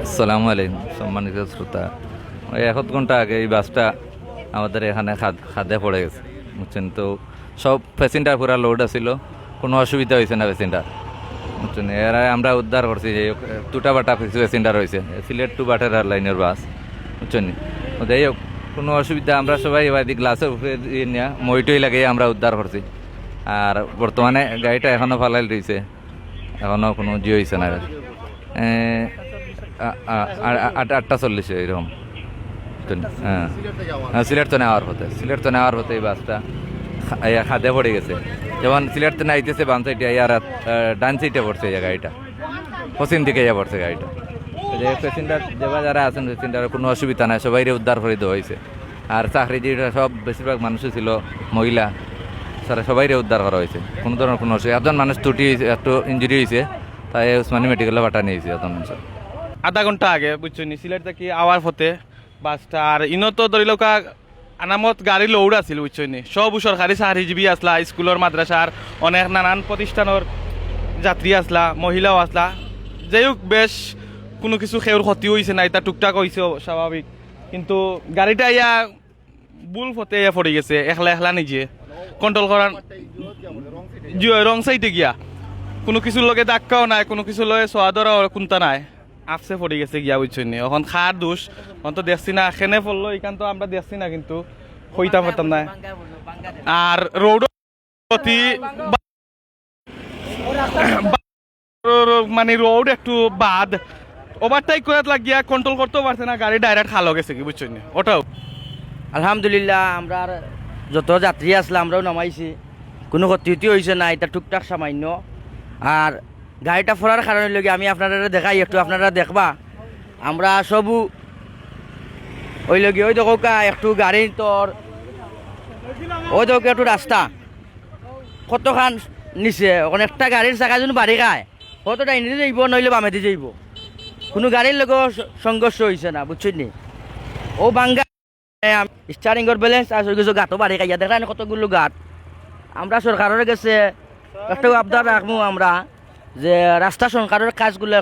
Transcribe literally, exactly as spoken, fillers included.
আসসালামু আলাইকুম সম্মানিত শ্রোতা। ওই এক আধ ঘন্টা আগে এই বাসটা আমাদের এখানে খাদ-, খাদে পড়ে গেছে, বুঝছেন? তো সব প্যাসেঞ্জার পুরা লোড আছিল, কোনো অসুবিধা হয়েছে না প্যাসেঞ্জার, বুঝছেন? এরা আমরা উদ্ধার করছি, যে দুটা বাটা কিছু প্যাসেঞ্জার হয়েছে, সিলেট টু বাটেরা লাইনের বাস, বুঝছেন? তো যাই হোক, কোনো অসুবিধা, আমরা সবাই এবার গ্লাসের উপরে দিয়ে নিয়ে মইটই লাগিয়ে আমরা উদ্ধার করছি। আর বর্তমানে গাড়িটা এখনো ফালাইল রয়েছে, এখনো কোনো জি হয়েছে না। এ, আ-, আ-, আ-, আট-, আটটা চল্লিশে এরকম। তো, হ্যাঁ। হ্যাঁ, সিলেট তো নেওয়ার পথে, সিলেট তো নেওয়ার পথে এই বাসটা খা-, ইয়া, খাদে পড়ে গেছে। যেমন সিলেট তো আইতেছে বাম সাইডে, আর, আ, ডান সাইডে পড়ছে এই গাড়িটা, পশ্চিম দিকে ইয়া পড়ছে গাড়িটা। তো যে প্যাসেঞ্জার, যেবা যারা আছেন প্যাসেঞ্জার, কোনো অসুবিধা নাই, সবাইরে উদ্ধার করে দেওয়া হয়েছে। আর চাকরিজীবীরা সব বেশিরভাগ মানুষই ছিল মহিলা, তারা সবাইরে উদ্ধার করা হয়েছে, কোনো ধরনের কোনো অসুবিধা। একজন মানুষ ত্রুটি হয়েছে, একটু ইঞ্জুরি হয়েছে, তাই উসমানী মেডিকেলে পাঠানো হয়েছে একজন মানুষ। আধা ঘন্টা আগে, বুঝছো নি, সিলেট থেকে আওয়ার পথে বাসটা, আর ইনো তো ধরি লওকা আনামত গাড়ি লোড আছিল, বুঝছো নি, সব সরকারি চাকরিজীবী আসলা, স্কুলের মাদ্রাসার অনেক নানান প্রতিষ্ঠানের যাত্রী আসলা, মহিলাও আসলা। যাই হোক, বেশ কোনো কিছু কেউর ক্ষতি হয়েছে না, এটা টুকটাক হয়েছে স্বাভাবিক, কিন্তু গাড়িটা ইয়া ভুল পথে ইয়া পড়ে গেছে, একলা একলা নিজে কন্ট্রোল করার, জি, ওই রং সাইডে গিয়া কোনো কিছুর লগে ধাক্কাও নাই, কোনো কিছুর লগে সোয়াদরা কুন্তা নাই, আপসে পড়ে গেছে গিয়া, বুঝছো নি। এখন কার দোষ, এখন তো দেখছি না, কেনে পড়লো, এখান তো আমরা দেখছি না, কিন্তু কইতাম পারতাম না। আর রোড অতি মানে রোড একটু বাদ, ওভারটেক করাত লাগিয়া কন্ট্রোল করতেও পারছে না, গাড়ি ডাইরেক্ট খালো গেছে কি, বুঝছো নি, ওটাও। আলহামদুলিল্লাহ, আমরার যত যাত্রী আসলে আমরাও নামাইছি, কোনো ক্ষতি ক্ষতি হয়েছে না, এটা টুকটাক সামান্য। আর গাড়িটা পড়ার কারণে লগে আমি আপনারা দেখাই একটু, আপনারা দেখবা, আমরা সবু ওই লগে ওই দেখো কা একটু গাড়ি তোর ওই দেখো একটু রাস্তা কতখান নিচে, এখন একটা গাড়ির চাকা যদি বাড়ি খায়, হয়তো ডাইনেদি যাইব, নইলে বামেদি যাইব। কোনো গাড়ির লগে স-, সংঘর্ষ হয়েছে না, বুঝছেন নি? ও বাঙ্গা, এ, আম-, স্টারিংর ব্যালেন্স আর সব কিছু গাঁতও বাড়ি খাইয়া, দেখলেন কতগুলো গাঁত। আমরা সরকারের গেছে একটা আবদার রাখবো আমরা যে রাস্তা সংস্কারের কাজগুলো